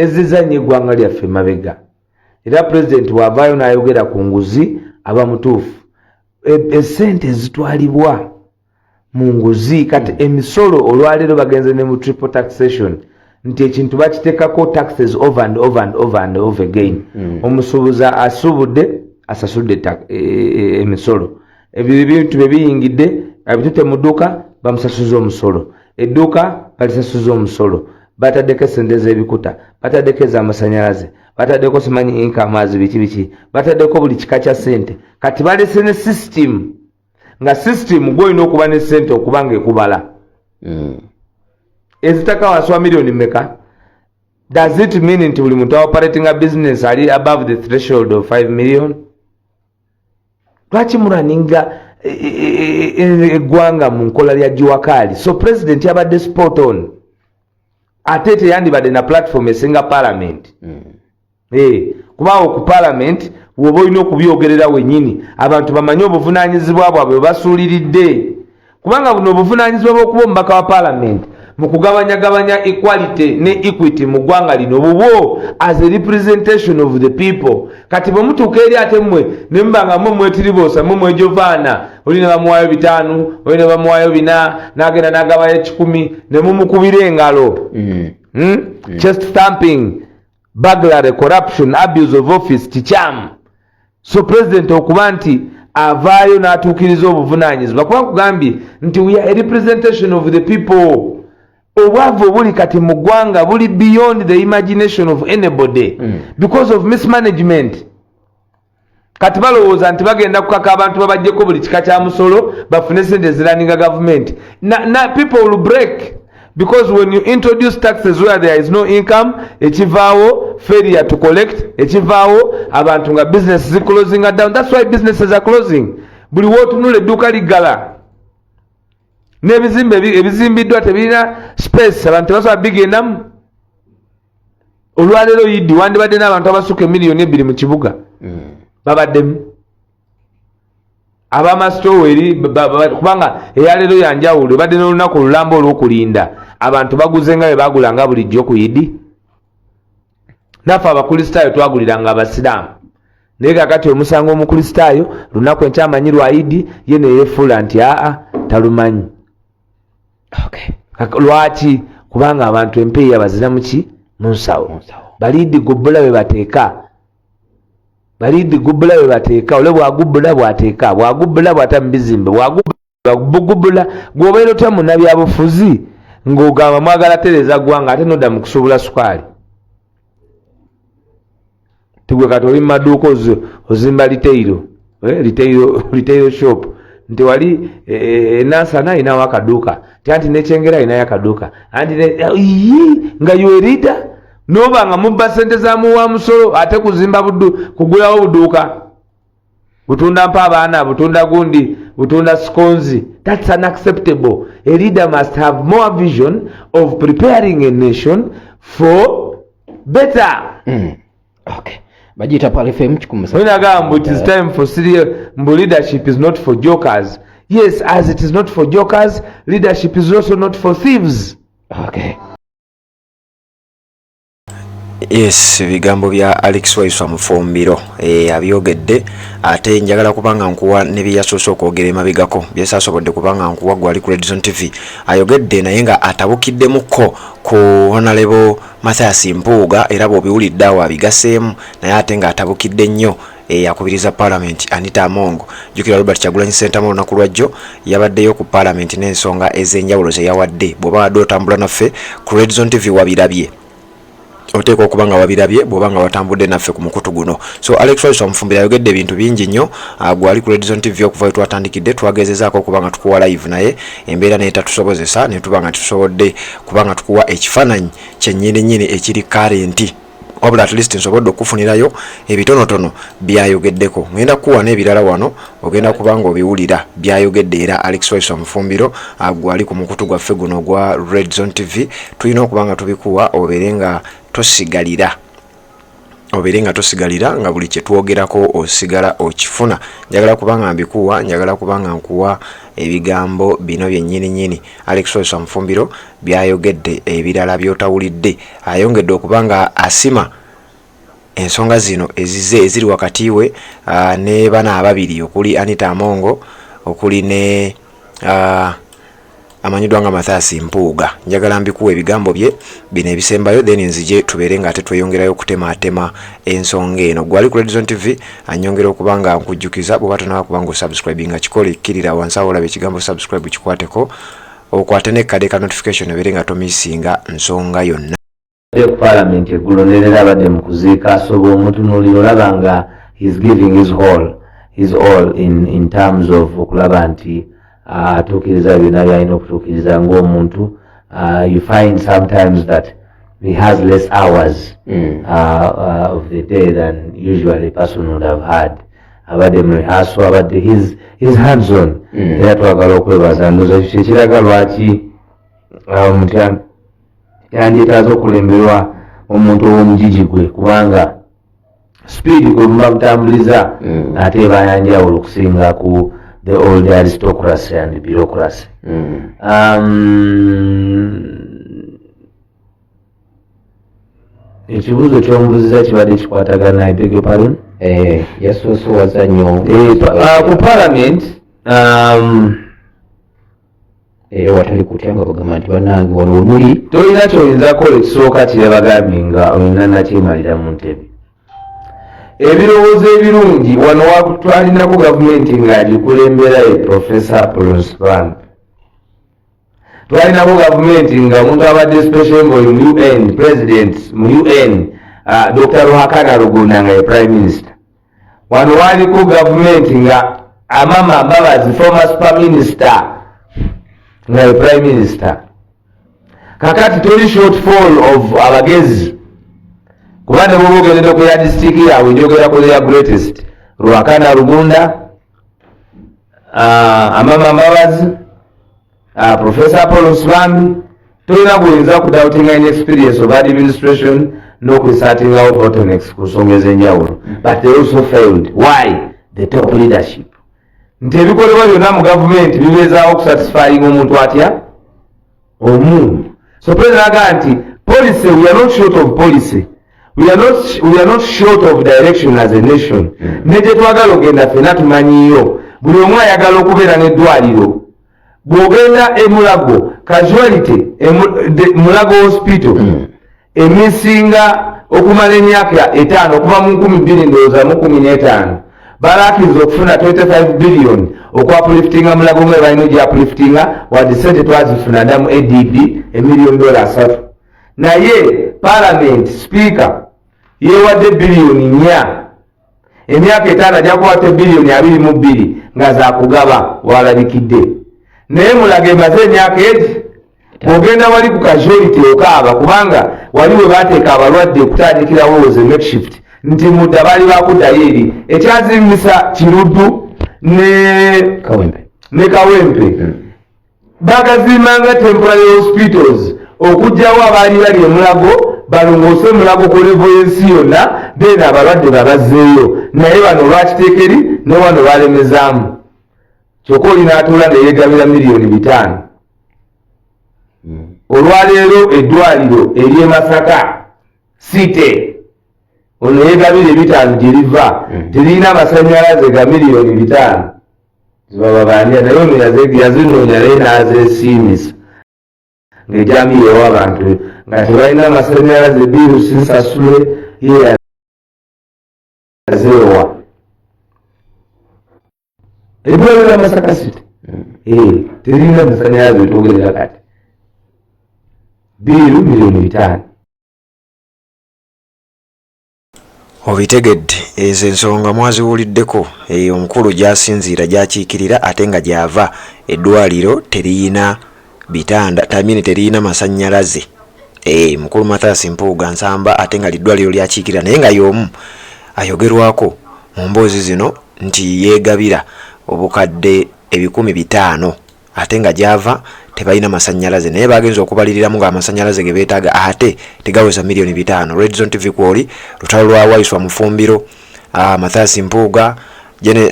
Ezziza nnyo eggwanga lyaffe mabega. Era pulezidenti bw'avaayo n'ayogera ku nguzi aba mutuufu. Esente ezitwalibwa mu nguzi kati emisolo, olwaleero bagenze ne mu triple taxation, nti ekintu bakitekako taxes over and over and over and over again. Omusuubuzi asuubudde, asasudde emisolo. Ebyo ebintu bye biyingidde, abitutte mu dduuka, bamusasuza omusolo. Edduuka balisasuza omusolo, bataddeko esente z'ebikuta, bataddeko ez'amasanyalaze, bataddeko simanyi inkamaazi, biki biki, bataddeko buli kika kya sente. Kati balese ne system nga system gwolina okuba ne sente okuba nga ekubala ezitaka wansi wa miliyoni meka. Does it mean nti buli muntu operating a business ali above the threshold of 5 million? Lwaki mulwaninga eggwanga mu nkola lya juwakaali? So president yabadde spot on, ate teyandibadde na platform esinga parliament. Kubaawo ku parliament woba olina okubyogerera wennyini, abantu bamanye obuvunaanyizibwa bwabwe bwe basuuliridde, kubanga buno obuvunaanyizibwa bw'okuba omubaka wa parliament mu kugabanyagabanya equality ne equity mu ggwanga lino bubwo as a representation of the people. Kati bwe mutuuka eri ate mmwe ne muba nga mmwe mwetiriboosa, mmwe mwejovaana, oli ne bamuwaayo 5, oli ne bamuwaayo 4, n'agenda n'agabayo 100 ne mumukubira engalo. Chest thumping, burglary, corruption, abuse of office kikyamu. So president okuba nti avaayo n'atuukiriza obuvunaanyizibwa, kuba nkugambye nti we are a representation of the people. Obwavu obuli kati mu ggwanga buli beyond the imagination of anybody because of mismanagement. Kati balowooza nti bagenda kukaka abantu babajjeko buli kika kya musolo bafune sente ezirunninga gavumenti. Na people will break, because when you introduce taxes where there is no income, ekivaawo failure to collect, ekivaawo abantu nga business ziclosinga down. That's why businesses are closing. Buli wootunula edduuka liggala, n'ebizimbe ebizimbiddwa tebirina space, abantu tebasobola bigendamu. Olwaleero Yidi wandibadde n'abantu abasukka emiliyoni 2 mu kibuga babaddemu abamasitowa eri kubanga eyaleero yanjawulo, ebadde n'olunaku olulamba olw'okulinda. Abantu baguze nga bwe bagulanga bulijjo ku Yidi. Naffe Abakristaayo twaguliranga Abasiraamu, naye kakati omusanga Omukristaayo lunaku enkyamanyi lwa Yidi, ye neyefuula nti aa talumanyi. Lwaki? Kubanga abantu empeeya bazira muki? Mu nsawo. Mu nsawo. Balidi gubbula bwe bateeka, balidi gubbula bwe bateeka, ole bwagubbula bwateeka, bwagubbula bwata mu bizimbe, bwagubbula. Gwobeera otya munnabyabufuzi ng'ogamba mwagala tereeza ggwanga, ate nodda mu kusuubula sukaali? Tigwe kati oli mu maduuka, ozimba retail, retail shop, nti wali enansana ayinawo akaduuka, ti anti nekyengera ayinayo akaduuka, anti yi nga you a leader, noba nga mubba sente za muwa musolo, ate kuzimba buddu, kugulawo buduuka butunda mpa abaana, butunda gundi, butunda scones. That's unacceptable. A leader must have more vision of preparing a nation for better. Okay, bagiyita Pearl FM 1. Nagamba it is time for serious, mbu leadership is not for jokers. Yes, as it is not for jokers, leadership is also not for thieves. Yes, ebigambo bya Alex Waiswa Mufumbiro abyogedde, ate njagala kubanga nkuwa ne byeyasoose okwogera emabegako byesasobodde kubanga nkuwa gwali ku Redson TV. Ayogedde naye nga atabukiddemukko ku Honorable Mathias Mpuuga, era bw'obiwulidde awo abigaseemu, naye ate ng'atabukidde nnyo eyakubiriza parliament Anita Among. Jjukira Robert Kyagulanyi Ssentamu olunaku lwajjo yabaddeyo ku parliament n'ensonga ez'enjawulo ze yawadde. Bw'oba wadde otambula naffe ku Redzone TV wabirabye, oteekwa okuba nga wabirabye bw'oba nga watambudde naffe ku mukutu guno. So Alex Waiswa Mufumbiro ayogedde ebintu bingi nnyo. Gwali ku Redzone TV, okuva we twatandikidde twagezezaako okuba nga tukuwa live, naye embeera naye tatusobozesa ne tuba nga tusobodde kuba nga tukuwa ekifaananyi kyennyini nnyini ekiri current, wabula at least nsobodde okufunirayo ebitonotono byayogeddeko. Ngenda kukuwa n'ebirala wano, ogenda kuba nga obiwulira byayogedde. Era Alex Waiswa Mufumbiro gwali ku mukutu gwaffe guno ogwa Red Zone TV, tulina okuba nga tubikuwa obeere nga tosigalira. obeere nga tosigalira nga buli kye twogerako osigala okifuna. Njagala kuba nga mbikuwa, njagala kuba nga nkuwa ebigambo bino byennyini nnyini Alex Waiswa Mufumbiro byayogedde, ebirala by'otawulidde. Ayongedde okuba nga asima ensonga zino ezize eziri wakati we ne bana ababiri okuli Anita Amongo, okuli ne amanyiddwa nga Mathias Mpuuga. Njagala mbikuwa ebigambo bye bino ebisembayo, then nzije tubeere nga ate tweyongerayo okutemaatema ensonga eno. Gwali ku Redzone TV, anyongera okuba nga nkujjukiza bw'oba tonaba kuba nga osubscribinga kikole, kkirira wansi awo olaba ekigambo subscribe, kikwateko, okwate n'ekkade ka notification obeere nga tomisinga nsonga yonna. Ku parliament eggulo nerera abadde mu kuziika, so bw'omutunuulira olaba nga he's giving his all in terms of okulaba nti atuukiriza byonna byalina okutuukiriza ng'omuntu. You find sometimes that he has less hours of the day than usually a person would have had. Abadde mu rehearsal, abadde his hands on. Era twagala okwebaza, ndowooza kyo kyekiraga lwaki omuntu yandyetaaze okulemberwa omuntu ow'omugigi gwe, kubanga speed kwe muba mutambuliza ate eba yanjawulo okusinga ku the old aristocracy and bureaucracy. Ekibuuzo ky'omubuuziza kibadde kikwatagana, I beg your pardon? Yasoosowaza nnyo. Ku parliament Watali kutya nga bagamba nti bannange wano wemuli. Tolina kyoyinza kukola. Ekisooka kyebagambye nga olina nakyemalira mu ntebe, ebirowoozo ebirungi wano twalinako gavumenti ng'agikulembera ye Professor Apollo Nsibambi, twalinako gavumenti nga omuntu abadde special envoy mu UN, president mu UN, Dr Ruhakana Rugunda nga ye prime minister. Wano waliko gavumenti nga Amama Mbabazi, former super minister, nga ye prime minister. Kakati toli shortfall of abagezi, kuba ne bwoba ogendedde ku ya district yaabwe, njogera ku their greatest, Ruhakana Rugunda, Amama Mbabazi, Professor Apollo Nsibambi, tolina guyinza kudoubtinga in experience of administration n'okusettingawo bottlenecks ku nsonga ez'enjawulo. But they also failed. Why? The top leadership, nti ebikolebwa byonna mu gavumenti bibeezaawo okusatisfying omuntu atya omu. So president agamba nti policy, we are not short of policy, we are not short of direction as a nation. Ne gye twagala ogenda ffenna tumanyiyo, buli omu ayagala okubeera n'eddwaliro. Bw'ogenda emulago casualty, Mulago Hospital emisinga okumala emyaka 5, okuva mu 2000 ndowooza mu 15, balakiriza okufuna 25 billion okuupliftinga Mulago nga balina ogiupliftinga. Wadde sente twazifuna dda mu ADB, emiliyoni dola 30, naye parliament speaker yeewadde biliyoni 4. Emyaka 5 ajja kukwata biliyoni 22 nga zakugaba walabikidde. Naye Mulago emaze emyaka egi, bw'ogenda wali ku casualty okaaba, kubanga wali we bateeka abalwadde okutandikirawo was a makeshift, nti mudda baali bakuddayo eri ekyazimbisa Kiruddu ne Kawempe. Ne Kawempe. Bagazimbanga temporary hospitals okugyawo abaali bali emulago, balongoose emulago ku level y'ensi yonna, then abalwadde babazzeeyo. Naye bano lwakiteeka eri ne wano balemezaamu, kyokka oli n'atuula neyeegabira miliyoni 5. Olwaleero eddwaliro ery'e Masaka City, ono yeegabira 5 gye liva, teririna amasanyalaze ga miliyoni 5 zibaba bandya, naye ono yazinoonya naye n'azeesiimisa ng'ejamiyewo abantu nga tebalina amasanyalaze. Bill sinsasule, ye yazeewa eddwaliro lya Masaka City teririna masanyalaze wetwogerera kati, bill miliyoni 5. Obitegedde, ezo ensonga mwaziwuliddeko. Eyo omukulu gy'asinziira, gy'akiikirira ate nga gy'ava, eddwaliro teriyina bitanda tamini, teriyina masannyalaze. Mukulu Mathias Mpuuga Nsamba, ate nga liddwaliro lyakiikirira, naye nga y'omu ayogerwako mu mboozi zino nti yeegabira obukadde 500,000. Ate nga gyava tebalina masanyalaze, naye bagenze okubaliriramu nga amasanyalaze ge beetaaga ate tegaweza 5 million. Redzone TV kwoli lutalo lwa Waiswa Mufumbiro, Mathias Mpuuga, Jene,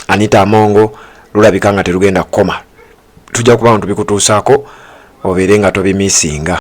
Anita Amongo lulabika nga terugenda kukoma. Tujja kuba nga tubikutuusaako, obeere nga tobimisinga.